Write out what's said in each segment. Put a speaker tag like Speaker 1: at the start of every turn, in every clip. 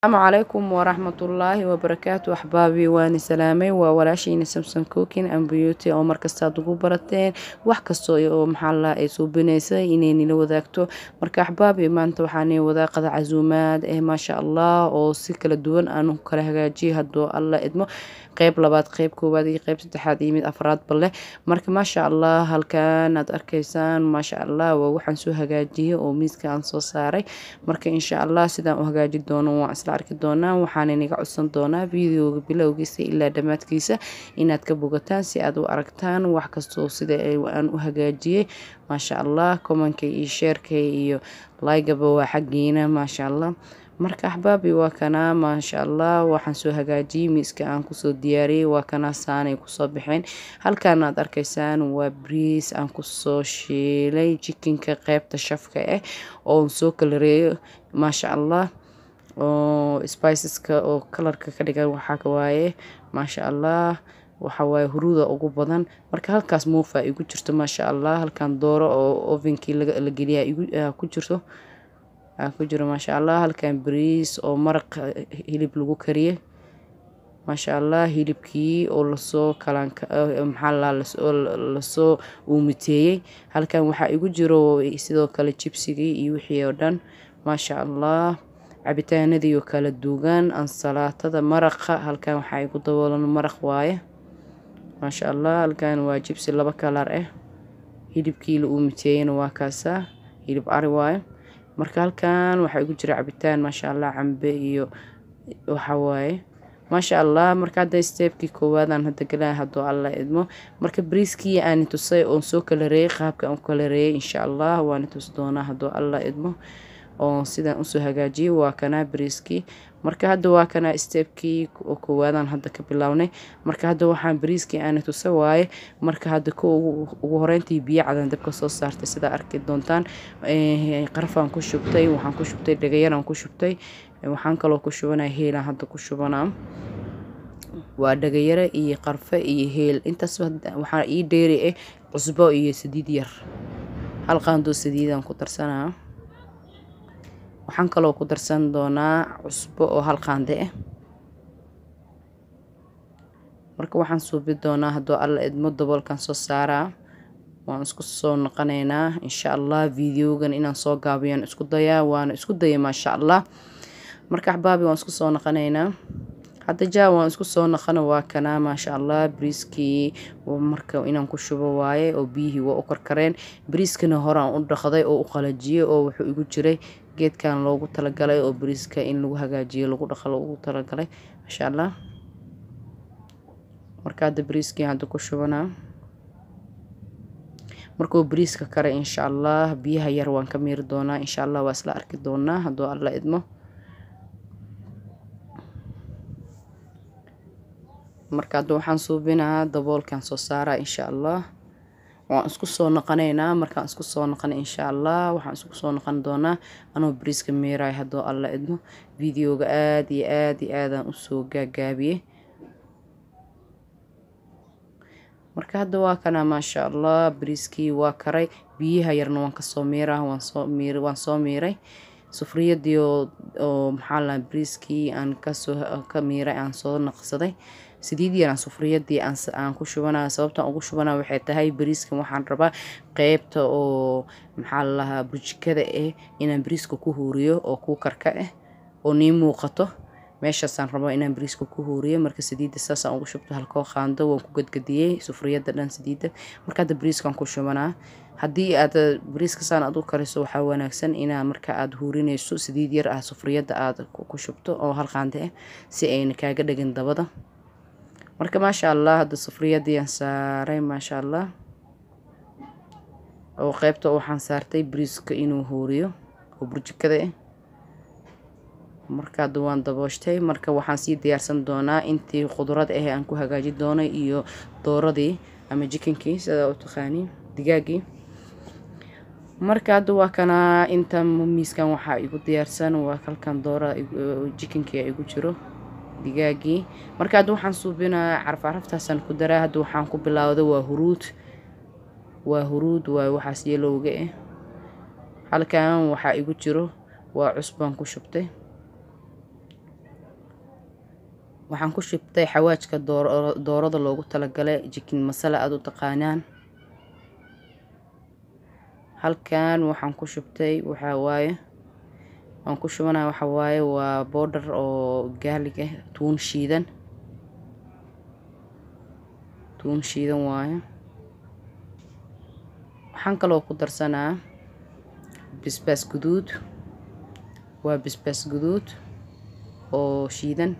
Speaker 1: Asalaamu calaykum waraxmatullaahi wabarakaatu. Axbaabi, waani salaamay. Waa walaashiina Samson Cooking and Beauty oo markastaad ugu barateen wax kasta oo maxaa la ay suubinaysa inay nila wadaagto. Marka axbaabi, maanta waxaanay wadaa qada casuumaad maasha Allah, oo si kala duwan aan u kala hagaajiyay, hadduu Alla idmo, qeyb labaad, qeyb koowaad iyo qeyb saddexaad iyo mid afraad bale. Marka maasha Allah, halkan aad arkaysaan, maasha Allah, waa waxaan soo hagaajiyay oo miiska aan soo saaray. Marka insha Allah sidaan u hagaaji doono waan isla arki doonaa. Waxaan inaga codsan doonaa videoga bilowgiisa ilaa dhammaadkiisa inaad ka bogataan si aad u aragtaan wax kastoo sida aan u hagaajiyey. Maasha Allah, commentka iyo shareka iyo like-gaba waa xaggiina, maasha Allah. Marka axbaabi, waa kanaa, maasha Allah, waxaan soo hagaajiyey, miiska aan kusoo diyaariyey, waa kanaa, saanay kusoo baxeen. Halkan aad arkaysaan waa bariis aan kusoo shiilay chickenka qeybta shafka ah oon soo kalareeyo, maasha Allah, oo spiceska oo colorka ka dhigan. Waxaa waaye, maasha Allah, waxa waaye huruuda ugu badan. Marka halkaas muufa igu jirto, maasha Allah. Halkan dooro oo ovenkii la geliya ku jirto ku jiro, maasha Allah. Halkan bariis oo maraq hilib lagu kariyey, maasha Allah, hilibkii oo lasoo kalan, maxaa la lasoo uumiteeyey. Halkan waxaa igu jiro sidoo kale jibsigii iyo wixii oo dhan, maasha Allah, cabitaanadii oo kala duwan, ansalaatada, maraqa. Halkan waxaa igu daboolan maraq waaye, maasha Allah. Halkan waa jibsi laba color ah. Hilibkii la uumiteeyeyna waa kaasaa, hilib ari waaye. Marka halkan waxaa igu jira cabitaan, maasha Allah, cambe iyo waxa waaye, maasha Allah. Marka hadda stepkii koowaadaan hadda galaa, hadduu Alla idmo. Marka bariiskii aan tusay oon soo kalareeyey, qaabka aan u kalareeyey insha Allah waan tusi doonaa, hadduu Alla idmo, oo sidaan usoo hagaajiyey. Waa kanaa bariiskii. Marka hadda waa kanaa stepkii oo koowaadaan hadda ka bilownay. Marka hadda waxaan bariiskii aana tusa waaye. Marka hadda ko ugu horeyntii biyo cadan dabka soo saartay, sidaa arki doontaan. Qarafaan ku shubtay, waxaan ku shubtay dhagayaraan ku shubtay, waxaan kaloo ku shubanaya heelaan hadda ku shubanaa. Waa dhagayare iyo qarfe iyo heel, intaas. Waxaa ii dheeri cusbo iyo saliid yar, hal qaandoo saliidaan ku darsanaa. Waxaan kaloo ku darsan doonaa cusbo oo hal qaande ah. Marka waxaan suubi doonaa, hadduu Alla idmo, daboolkan soo saaraa, waan isku soo noqonaynaa insha Allah. Videogan inaan soo gaabiyaan isku dayaa, waana isku daya, maasha Allah. Marka axbaabi, waan isku soo noqonaynaa hadda. Jaa, waan isku soo noqona. Waa kanaa, maasha Allah, bariiskii. Marka inaan ku shubo waaye oo biyihii waa u karkareen. Bariiskana horaan u dhaqday oo u qalajiyey, oo wuxuu igu jiray geedkan loogu talagalay oo bariiska in lagu hagaajiyo, lagu dhaqo loogu talagalay, maasha Allah. Marka hadda bariiskii hadda ku shubanaa. Markuu bariiska karay, insha Allah, biyaha yar waan ka miiri doonaa. Insha Allah waa isla arki doonaa, hadduu Alla idmo. Marka hadda waxaan suubinaa, daboolkan soo saaraa, insha Allah waan isku soo noqonaynaa. Markaan isku soo noqona, insha Allah, waxaan isku soo noqon doonaa anoo bariiska miiraay, hadduu Alla idmo. Videoga aada iyo aada iyo aadaan usoo gaagaabiyey. Marka hadda waa kana, maasha Allah, bariiskii waa karay, biyaha yarna waan kasoo miiraa, waan soo miiray. Sufriyadii oo maxaa la bariiskii aan kasoo ka miiray aan soo naqsaday, saliid yar aan sufriyadii aan ku shubanaa. Sababtaan ugu shubanaa waxay tahay bariiskan waxaan rabaa qeybta oo maxaa la lahaa burjikada ah inaan bariiska ku huuriyo oo ku karka ah oo nii muuqato. Meeshaasaan rabaa inaan bariiska ku huuriyo. Marka saliidda saasaan ugu shubto halkoo qaando, waan ku gadgadiyey sufriyadda dhan saliidda. Marka hadda bariiskan ku shubanaa. Haddii aad bariiska saan aad u kariso, waxaa wanaagsan inaa marka aad huurinayso saliid yar ah sufriyadda aad ku shubto oo hal qaando ah, si ayna kaaga dhegin dabada. Marka maasha Allah, hadda sufriyadii aan saaray, maasha Allah, oo qeybta waxaan saartay bariiska inuu huuriyo oo burjikada ah. Marka hadda waan dabooshtay. Marka waxaan sii diyaarsan doonaa intii khudrad ah aan ku hagaaji doonay iyo dooradii ama chickenkii, sidaa u taqaaniin, digaagii. Marka hadda waa kanaa inta miiskan waxaa igu diyaarsan, waa kalkan doora, chickenkii igu jiro, digaagii. Marka hadda waxaan suubinaa caraf, caraftaasaan ku daraa. Hadda waxaan ku bilaawday waa huruud, waa huruud, waa waxaas yellowga ah. Halkan waxaa igu jiro waa cusbaan ku shubtay. Waxaan ku shubtay xawaajka doorada loogu talagalay, jikin masala aad u taqaanaan. Halkan waxaan ku shubtay waxaa waaye, waan ku shubanaya waxa waaye waa boodhar oo gaalig ah, tuun shiidan, tuun shiidan waaye. Waxaan kaloo ku darsanaa basbaas guduud, waa basbaas guduud oo shiidan.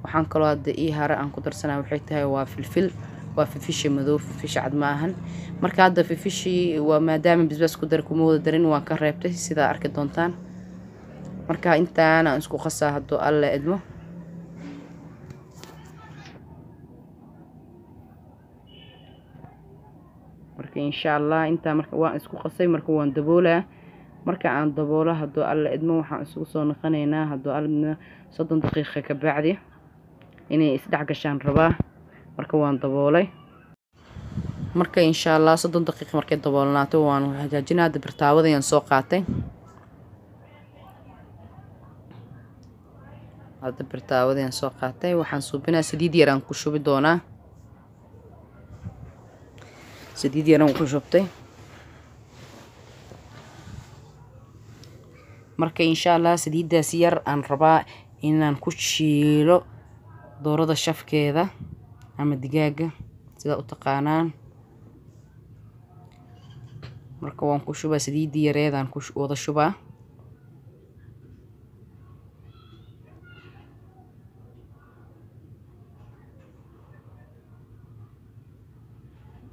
Speaker 1: Waxaan kaloo hadda ii hare aan ku darsanaa waxay tahay waa filfil, waa fifisha madow, fifisha cad ma ahan. Marka hadda fifishii waa maadaama basbaas ku dar kuma wada darin, waan ka reebtay sidaa arki doontaan. Marka intaan aan isku qasaa hadduu Alle idmo. Marka insha Allah intaa marka waan isku qasay, marka waan daboolaa. Marka aan daboolo hadduu Alle idmo waxaan isugu soo noqonaynaa hadduu Alle idmo 30 daqiiqo ka bacdi inay isdhex gashaan rabaa. Marka waan daboolay. Marka insha Allah 30 daqiiqo markay daboolnaato waan hagaajinaa. Birtaawada ayaan soo qaatay. Hadda birtaawada ayaan soo qaatay. Waxaan suubinaa saliid yar aan ku shubi doonaa. Saliid yar aan ku shubtay. Marka insha Allah saliidaas yar aan rabaa inaan ku shiilo doorada shafkeeda ama digaaga sida u taqaanaan. Marka waan ku shubaa saliidii yareedaan ku wada shubaa.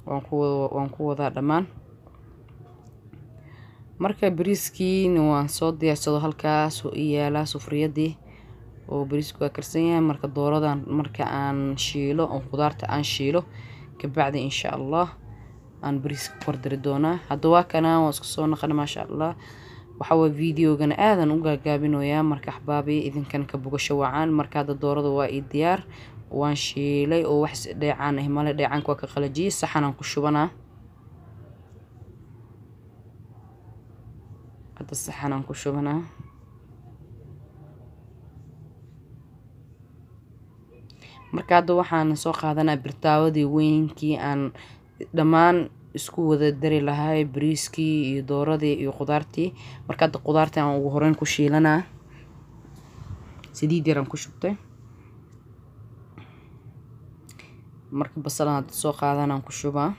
Speaker 1: Waan ku wadaa dhammaan. Marka bariiskiina waan soo diyaarsado, halkaas oo ii yaalaa sufriyadii oo bariisku waa karsan yahay. Marka dooradan marka aan shiilo oo khudaarta aan shiilo kabacdi insha Allah aan bariiska ku kordari doonaa. Hadda waa kana waan isku soo naqana maasha Allah. Waxa waa videogana aadan u gaagaabinoyaa. Marka axbaabi idinkan ka bogasho wacan. Marka hadda doorada waa ii diyaar, waan shiilay oo wax dheecaan ah male, dheecaanka waa ka qalajiyay, saxan aan ku shubanaa. Hadda saxan aan ku shubanaa. Marka hadda waxaan soo qaadanaa birtaawadii weynkii aan dhammaan isku wada dari lahay bariiskii iyo dooradii iyo khudaartii. Marka hadda khudaartii aan ugu horeyn ku shiilanaa. Saliid yar aan ku shubtay. Marka basal aan hadda soo qaadanaan ku shubaa.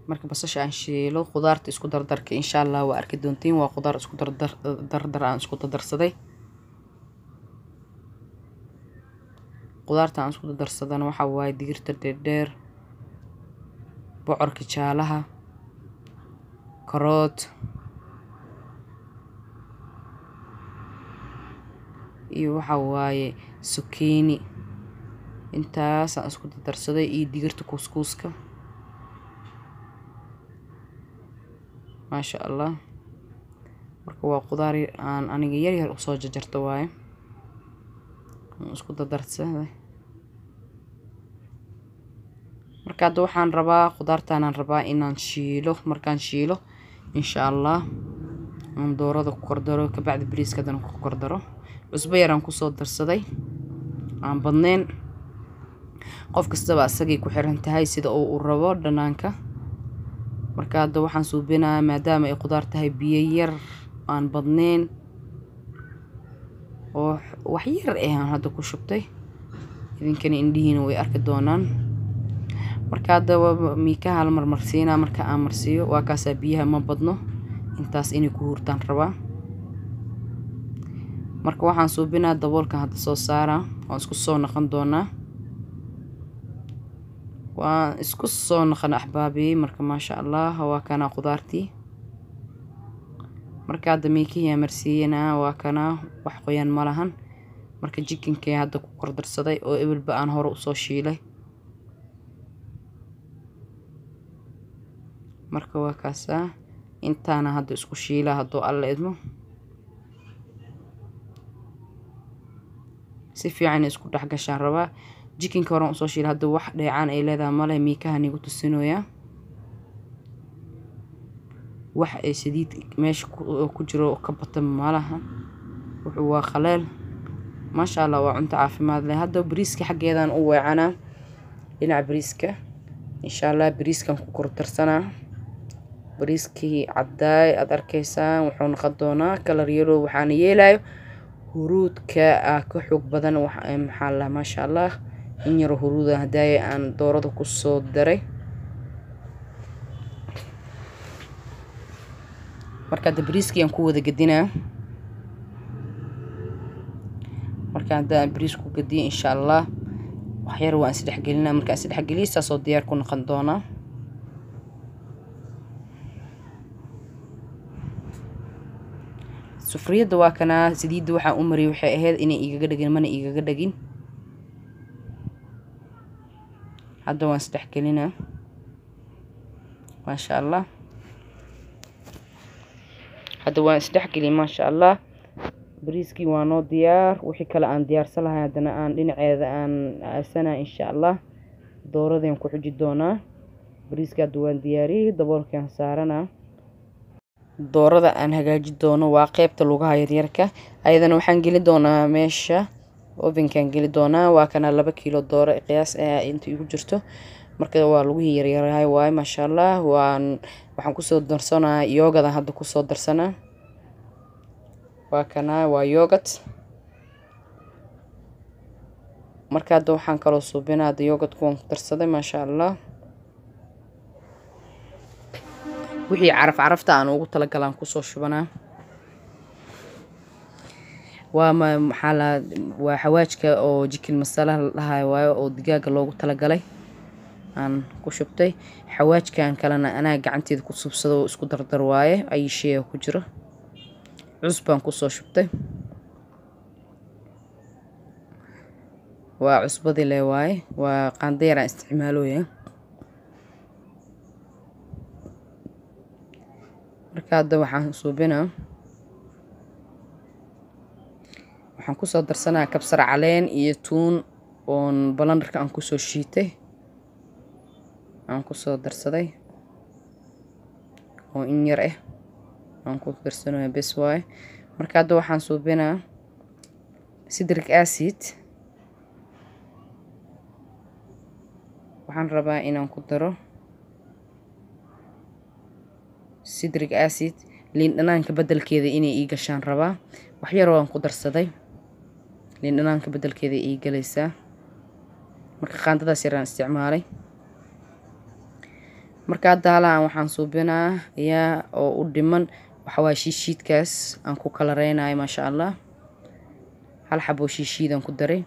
Speaker 1: Marka basasha aan shiilo khudaarta isku dardarka insha Allah waa arki doontiin, waa khudaar isku dardar aan isku dardarsaday. Khudaarta aan isku dardarsadana waxa waaye digirta dheerdheer, bocorka jaalaha, karoot iyo waxa waaye zucchini. Intaas aan isku dardarsaday iyo digirta kuuskuuska. Maasha Allah. Marka waa khudaar aan aniga yar yar u soo jarjarto waaye. Aan isku dardarsaday. Marka hadda waxaan rabaa khudaartaan aan rabaa inaan shiilo. Markaan shiilo insha Allah aan doorada ku kordaro, kabacdi bariiska haddana ku kordaro. Cusbo yar aan ku soo darsaday, aan badnayn. Qof kastaba asagay ku xiran tahay sida uu u rabo dhanaanka. Marka hadda waxaan suubinayaa maadaama ay khudaar tahay biyo yar aan badnayn oo wax yar ah aan hadda ku shubtay. Idinkana indhihiina way arki doonaan. Marka hadda miikaha la marmarsiinaa. Marka aan marsiiyo waa kaasaa, biyaha ma badno, intaas inay ku hurtaan rabaa. Marka waxaan suubinaa daboolkan hadda soo saaraa, waan isku soo noqon doonaa. Waan isku soo noqon axbaabi. Marka maasha Allah waa kana khudaartii. Marka hadda miikihii aan marsiiyana waa kana, wax qoyan ma lahan. Marka jikinkii hadda ku kordarsaday oo ebelba aan hore usoo shiilay. Marka waa kaasaa intaana hadda isku shiilaa hadduu Alle idmo. Si fiican isku dhex gashaan rabaa. Jikinka hore usoo shiilay, hadda wax dheecaan ay leedahay male, miikaha nigu tusinooyaa. Wax ay saliid meesha ku jiro ka bata malaha, wuxuu waa khaleel. Maasha Allah, waa cunto caafimaad leh. Hadda bariiska xaggeedaan u weecanaa, dhinaca bariiska insha Allah bariiskan ku kor darsanaa. Bariiskii caddaay aad arkaysaan wuxuu noqon doonaa kalar yellow, waxaana yeelayo huruudka ka xoog badan. Maxaa la, maasha Allah, in yaro huruuda hadaaya aan doorada kusoo daray. Marka hadda bariiskii aan ku wada gedinaa. Marka hadda aan bariis ku gediyo insha Allah waxyar waan isdhexgelinaa. Markaan isdhexgeliyo saasoo diyaar ku noqon doonaa. Sufriyadda waa kanaa, saliidda waxaan u mariyay waxay ahayd inay igaga dhegin, mana igaga dhegin. Hadda waan isdhexgelinaa, maasha Allah. Hadda waan isdhexgeliyay, maasha Allah. Bariiskii waa noo diyaar. Wixii kale aan diyaarsan lahay haddana aan dhinaceeda aan aasanaa insha Allah. Dooradeen ku xuji doonaa. Bariiska hadda waan diyaariyey, daboolkaan saaranaa. Doorada aan hagaaji doono waa qeybta lugaha yaryarka, ayadana waxaan geli doonaa meesha ovenkaan geli doonaa. Waa kana 2 kiilo dooro qiyaas ah inta igu jirto. Marka waa lugihii yaryarahay waaye, maasha Allah. Waxaan kusoo darsanaa yoogadan, hadda kusoo darsanaa. Waa kana, waa yogurt. Marka hadda waxaan kaloo suubinaa, hadda yogurtka waan ku darsaday, maasha Allah. Wixii caraf carafta aan ugu talagalaan kusoo shubanaa. Waa maxaa la, waa xawaajka oo jikin masala la dhahayo waayo, oo digaaga loogu talagalay aan ku shubtay. Xawaajkan kalena anaa gacanteeda ku subsado oo isku dardar waaye, ay shey ku jiro. Cusbaan kusoo shubtay, waa cusbadii le waaye, waa qaando yar aan isticmaalooya. Marka hadda waxaan suubinaa, waxaan kusoo darsanaa kabsar caleen iyo tuun oon balandarka aan kusoo shiitay aan kusoo darsaday, oo in yar ah aan ku darsanaya bes waaye. Marka hadda waxaan suubinaa citric acid, waxaan rabaa inaan ku daro citric acid liin dhanaanka bedelkeeda inay ii gashaan rabaa. Wax yar waan ku darsaday, liin dhanaanka bedelkeeda ii galaysaa. Marka qaandadaas yaraan isticmaalay. Marka hadda halahan waxaan suubinaa yaa oo u dhiman waxawaaye shiishiidkaas aan ku kalareynayo, maasha Allah. Hal xabo shiishiidaan ku daray.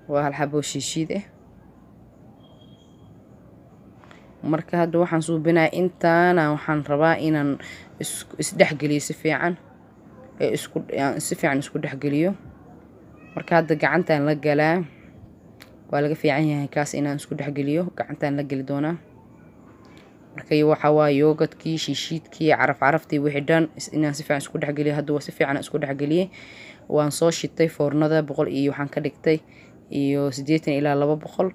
Speaker 1: Waa hal xabo shiishiid ah. Marka hadda waxaan suubinaa intaana, waxaan rabaa inaan isdhexgeliyo si fiican, ee isku si fiican isku dhexgeliyo. Marka hadda gacantaan la galaa, waa laga fiican yahay kaas inaan isku dhexgeliyo, gacantaan la geli doonaa. Marka waxa waaye yoogadkii, shiishiidkii, caraf caraftii, wixii dhan inaan si fiican isku dhexgeliyo. Hadda waa si fiican isku dhexgeliyey. Waan soo shitay foornada 100 iyo waxaan ka dhigtay iyo 80 ilaa 200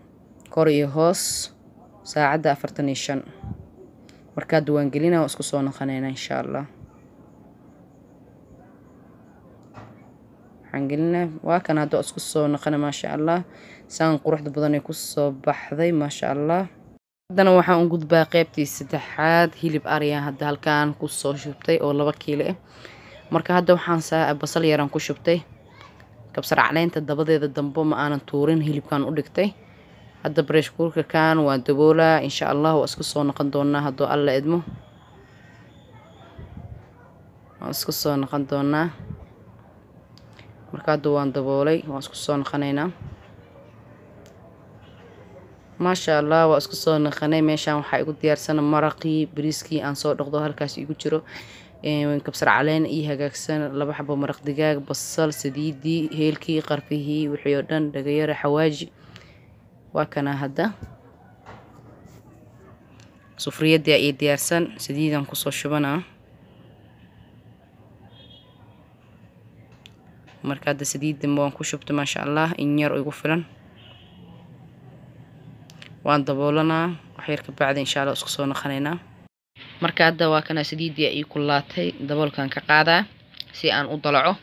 Speaker 1: kor iyo hoos, saacadda 45. Marka hadda waan gelinaa, waan isku soo noqonaynaa insha Allah. Waxaan gelinaa, waa kan hadda isku soo noqona, maasha Allah. Saan quruxda badan ay kusoo baxday, maasha Allah. Haddana waxaan u gudbaa qeybtii saddexaad. Hilib ariya hadda halkaan kusoo shubtay oo 2 kiilo ah. Marka hadda waxaan basal yaraan ku shubtay, kabsar caleenta dabadeeda dambo ma aanan tuurin, hilibkaan u dhigtay. Hadda pressure cooker-kan waan daboolaa insha Allah. Waa isku soo noqon doonaa hadduu Alla idmo, waan isku soo noqon doonaa. Marka hadda waan daboolay, waan isku soo noqonaynaa, maasha Allah. Waa isku soo noqonay. Meeshaan waxaa igu diyaarsan maraqii, bariiskii aan soo dhaqdo halkaas igu jiro, kabsar caleen iyo hagaagsan, 2 xabo maraq digaag, basal, saliidii, heelkii, qarfihii, wixii oo dhan, dhagayare, xawaaji. Waa kana hadda sufriyadii ii diyaarsan, saliidaan kusoo shubanaa. Marka hadda saliidan waan ku shubtay, maasha Allah, in yar igu filan. Waan daboolanaa wax yar ka bacdi insha Allah isku soo noqonaynaa. Marka hadda waa kana saliidii ay kulaatay, daboolkan ka qaadaa si aan u dalaco.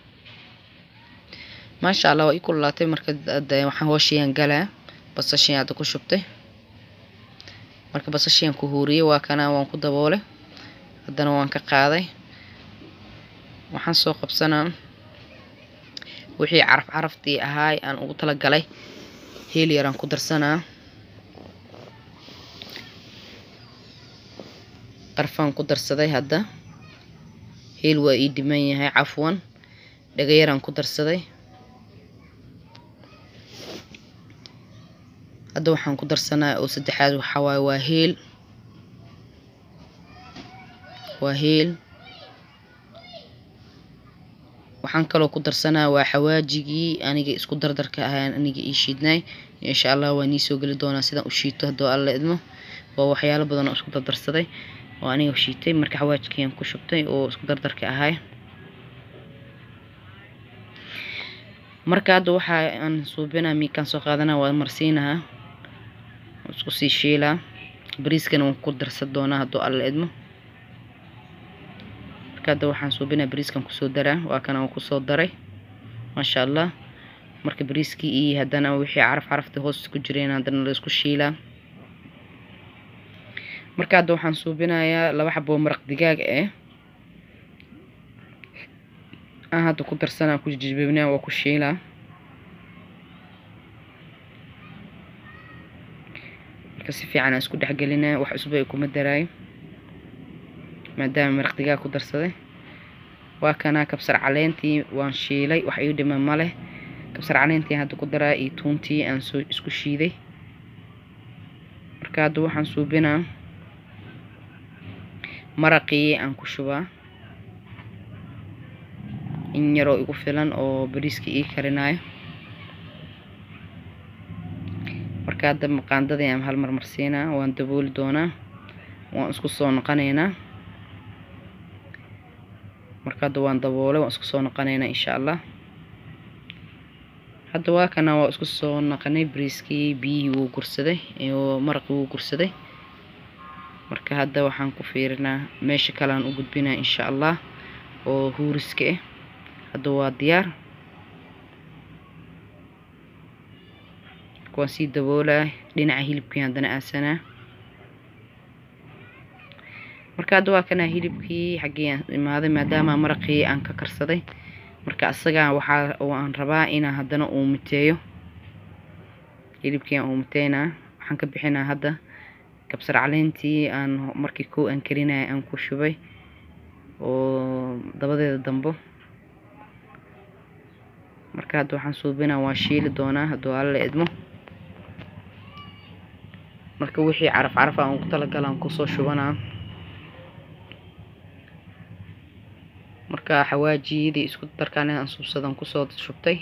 Speaker 1: Maasha Allah waa ii kulaatay. Marka waxaan hooshayaan galaa, basashii hadda ku shubtay. Marka basashiyan ku huuriyay, waa kana waan ku daboolay, haddana waan ka qaaday. Waxaan soo qabsanaa wixii caraf caraftii ahaay aan ugu talagalay, heel yaraan ku darsanaa, qarfaan ku darsaday. Hadda heel waa ii dhiman yahay, cafwan, dhaga yaraan ku darsaday. Hadda waxaan ku darsanaa oo saddexaad waxaa waaye waa heel, waa heel. Waxaan kaloo ku darsanaa waa xawaajigii aniga isku dardarka ahaan aniga ii shiidnay. Insha Allah waa nii soo geli doonaa sidaan u shiito hadduu Alla idmo. Waa waxyaalo badan oo isku dardarsaday oo aniga shiitay. Marka xawaajkii aan ku shubtay oo isku dardarka ahay. Marka hadda waxa aan suubinaa miikaan soo qaadanaa, waa marsiinahaa, isku sii shiilaa. Bariiskana waan ku darsan doonaa hadduu Alla idmo. Marka hadda waxaan suubinaa bariiskan kusoo daraa, waa kana waan kusoo daray maasha Allah. Marka bariiskii iyo haddana wixii caraf carafta hoos ku jireen haddana la isku shiilaa. Marka hadda waxaan suubinayaa 2 xabo maraq digaag ah aan hadda ku darsanaa, ku jijibinaa, waa ku shiilaa. Marka si fiican aan isku dhex gelinaa, wax cusub ay kuma daraayo maadaama maraq digaag ku darsaday. Waa kana kabsar caleentii waan shiilay, wax ii dhiman ma leh. Kabsar caleentii hadda ku daraa iyo tuuntii aan soo isku shiiday. Marka hadda waxaan suubinaa maraqii aan ku shubaa in yaroo igu filan oo bariiska ii karinayo. Marka hadda qaandadii aan hal mar marsiinaa, waan dabooli doonaa, waan isku soo noqonaynaa. Marka hadda waan daboolay, waan isku soo noqonaynaa insha Allah. Hadda waa kana waa isku soo noqonay, bariiskii biyihii wuu gursaday iyo maraqii wuu gursaday. Marka hadda waxaan ku fiirinaa meesha kale aan u gudbinaa insha Allah oo huuriska ah. Hadda waa diyaar. Waan sii daboolaa dhinaca hilibkii haddana aasanaa. Marka hadda waa kana hilibkii xaggii aan imaaday maadaama maraqii aan ka karsaday. Marka asaga waxa oo aan rabaa inaan haddana uumiteeyo hilibkii aan uumiteynaa. Waxaan ka bixinaa hadda kabsar caleentii aan markii kow aan karinayay aan ku shubay oo dabadeeda dambo. Marka hadda waxaan suubinaa waan shiili doonaa hadduu Alla idmo. Marka wixii caraf caraf aan ugu talagalaan kusoo shubanaa. Marka xawaajiyadii isku darkaan aan suubsadan kusoo shubtay.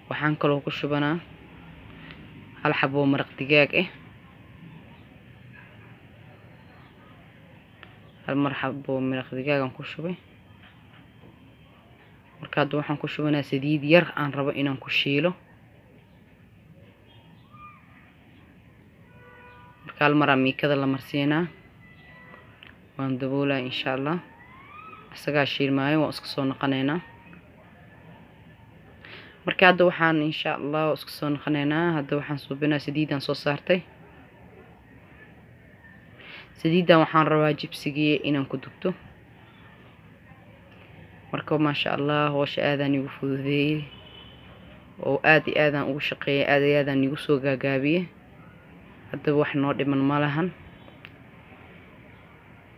Speaker 1: Waxaan kaloo ku shubanaa hal xabo maraq digaag ah, hal mar xabo maraq digaag aan ku shubay. Marka hadda waxaan ku shubanaa saliid yar aan rabo inaan ku shiilo. Marka hal mar aan miikada la marsiinaa, waan daboolaa insha Allah. Isagaa shiilmaayo, waan isku soo noqonaynaa. Marka hadda waxaan insha Allah isku soo noqonaynaa. Hadda waxaan suubinaa saliidan soo saartay. Saliidan waxaan rabaa jibsigii inaan ku dubto. Marka maasha Allah howsha aadaan igu fududeeyay oo aad iyo aadaan ugu shaqeeyay, aad iyo aadaan igu soo gaagaabiyay. Hadda wax noo dhiman ma lahan.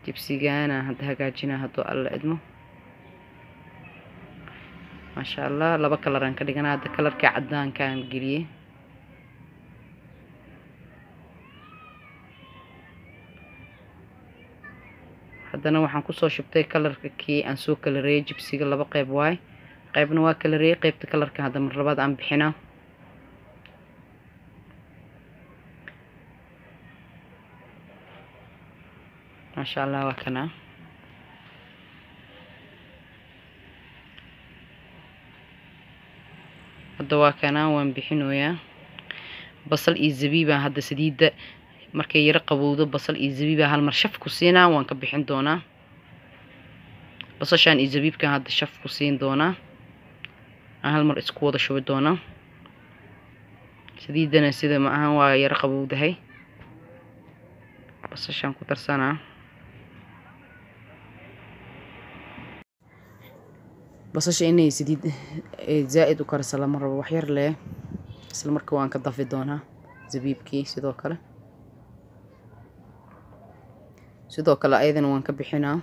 Speaker 1: Jibsigaana hadda hagaajinaa hadduu Alla idmo. Maasha Allah 2 kalar aan ka dhiganaa. Hadda kalarka cadaanka aan geliyay. Haddana waxaan kusoo shubtay kalarka kii aan soo kalareeyay jibsiga. 2 qayb waay, qaybna waa kalareeyay, qaybta kalarka hadda mar labaad aan bixinaa. Maasha Allah waa kana. Hadda waa kana waan bixinoyaa. Basal iyo zabiibaan hadda saliidda markay yaro qabowdo, basal iyo zabiibaa hal mar shaf ku siinaa, waan ka bixin doonaa. Basashaan iyo zabiibkan hadda shaf ku siin doonaa, aan hal mar isku wada shubi doonaa. Saliidana sida ma ahan, waa yaro qabowdahay. Basashaan ku darsanaa. Basasha inay saliid zaa-id u karisa lama rabo, wax yar leh. Isla marka waan ka dafi doonaa zabiibkii. Sidoo kale ayadana waan ka bixinaa.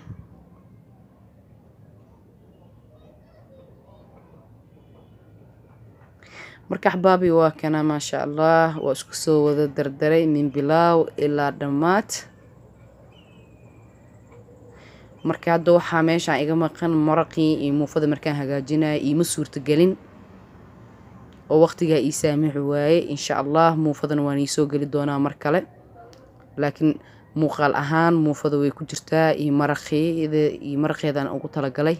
Speaker 1: Marka axbaabi, waa kana, maasha Allah, waa isku soo wada dardaray min bilaaw ilaa dhammaad. Marka hadda waxaa meeshaan iga maqan maraqii iyo muufada. Markaan hagaajinaya iima suurtagelin oo waqtigaa ii saamixi waaye. Insha Allah muufadana waan iisoo geli doonaa mar kale, laakiin muuqaal ahaan muufada way ku jirtaa iyo maraqeeda, iyo maraqeedaan ugu talagalay.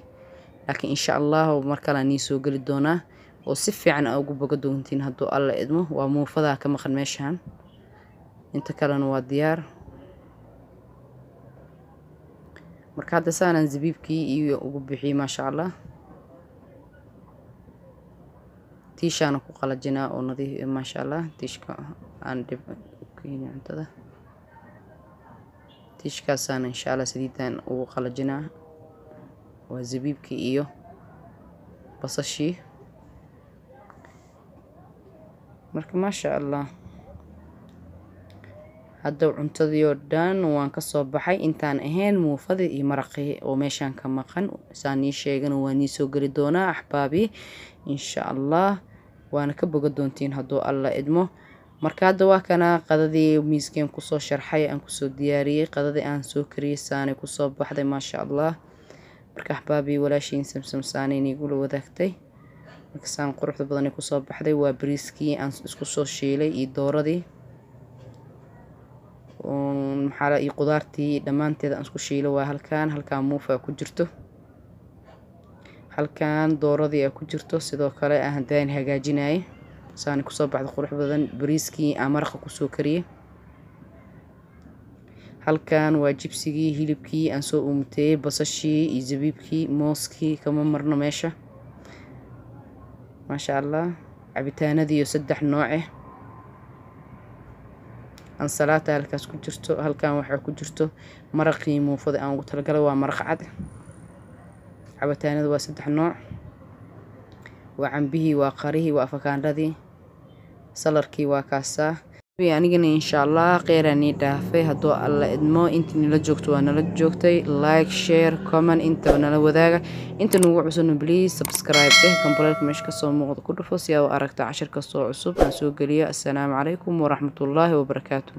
Speaker 1: Laakiin insha Allah mar kale aan iisoo geli doonaa oo si fiican aa ugu boga doontiin hadduu Alla idmo. Waa muufadaa ka maqan meeshaan, inta kalena waa diyaar. Marka hadda saanaan zabiibkii iyo ugu bixiyey, maasha Allah. Tiishaana ku qalajinaa oo nadiif, maasha Allah. Tiishka aan dhib u keeni cuntada, tiishkaasaana insha Allah saliidan ugu qalajinaa. Waa zabiibkii iyo basashii. Marka maasha Allah, hadda cuntadii oo dhan waan kasoo baxay, intaan ahayn muufadii iyo maraqii oo meeshaan ka maqan. Saan nii sheegana, waan nii soo geli doonaa axbaabi, insha Allah, waana ka boga doontiin hadduu Alla idmo. Marka hadda waa kana qadadii miiskeen kusoo sharxay, aan kusoo diyaariyey. Qadadii aan soo kariyey saanay kusoo baxday, maasha Allah. Marka axbaabi, walaashiin Samsam saanay niigula wadaagtay. Marka saan quruxda badanay kusoo baxday. Waa bariiskii aan isku soo shiilay iyo dooradii, maxaa, iyo qudaartii dhammaanteed aan isku shiilay. Waa halkaan, halkaan muufa ku jirto, halkaan dooradii aa ku jirto. Sidoo kale aan hadaan hagaajinayay, saani kusoo baxda qurux badan. Bariiskii aan maraqa kusoo kariyey halkan. Waa jibsigii, hilibkii aan soo umuteeyey, basashii iyo zabiibkii, mooskii kama marno meesha, maasha Allah. Cabitaanadii iyo saddex nooce ansalaata halkaas ku jirto. Halkan waxaa ku jirto maraqii muufada aan ugu talagalay, waa maraq cad. Cabitaanada waa saddex nooc: waa cambihii, waa qarihii, waa afakaandhadii. Salarkii waa kaasaa. Anigana insha Allah kheyraa nii dhaafay hadduu Alla idmo. Intii nala joogto waa nala joogtay. Like, share, comment intaba nala wadaaga. Inta nugu cusubna please subscribe dheh, gambaleelka meesha kasoo muuqda ku dhufo si aa u aragta cashir kastoo cusub aan soo geliyo. Assalaamu calaykum waraxmatullaahi wabarakaatu.